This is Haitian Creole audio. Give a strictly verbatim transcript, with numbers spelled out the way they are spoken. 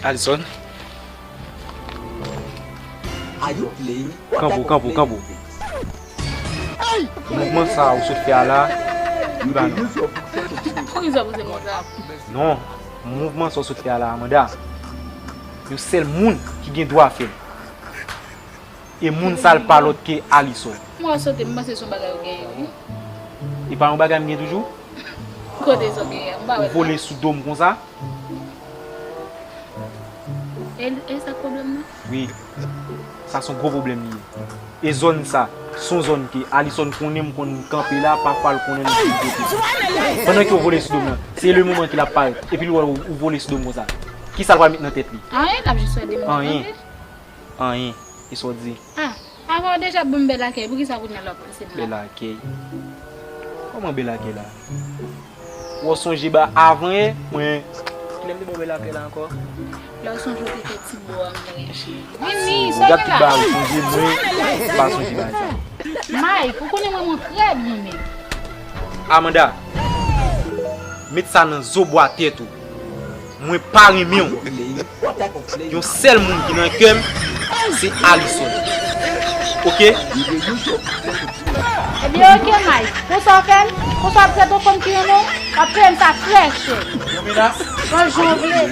Alison. Kanpe w, kanpe w, kanpe w. Mouvman sa a ou sot fè a la, li pa nòmal. Poukisa w poze m konsa? Non, mouvman sa ou sot fè a la, Amanda, yon sèl moun ki gen dwa fè l. E moun sa l pa lòt ke Alison. Mwen sote, m panse se yon bagay ou genyen, wi. E pa yon bagay m gen toujou? Kote sa w genyen? M pa wè l. Ou vole sou do m konsa? E, e sa k pwoblèm nan? Wi. Sa se yon gwo pwoblèm li ye. E zòn sa, se yon zòn ke Alison konnen m konn kanpe la, pafwa l konnen m konn kanpe. Pandan ke w vole sou do m nan, se le moman ke l ap parèt, epi l wè w, ou vole sou do m konsa. Kisa l pral met nan tèt li? Anyen, l ap jis wè de moun kanpe. Anyen. Anyen. E sa w di? Ah, avan w deja ban m bèl akèy, poukisa kounye a l ap pase m la? Bèl akèy? Kòman bèl akèy la? Ou sonje ba avan yè, mwen, kilè m te ba w bèl akèy la ankò? Lè w sonje w te fè ti bo a mwen. Vini, sa w gen la? Gad tout bagay ou sonje, mwen, m pa sonje bagay sa. Mike, ou konnen mwen, mwen trè byen menm. Amanda, met sa nan zo bwa tèt ou. Mwen pa renmen w. Yon sèl moun ki nan kè m, se Alison. Oke? Ebyen, oke, Mike. Konsa w fè m? Konsa w ap trete yon fanm ki renmen w? W ap peye m sa trè chè. Yon menas? Bon, jan w vle.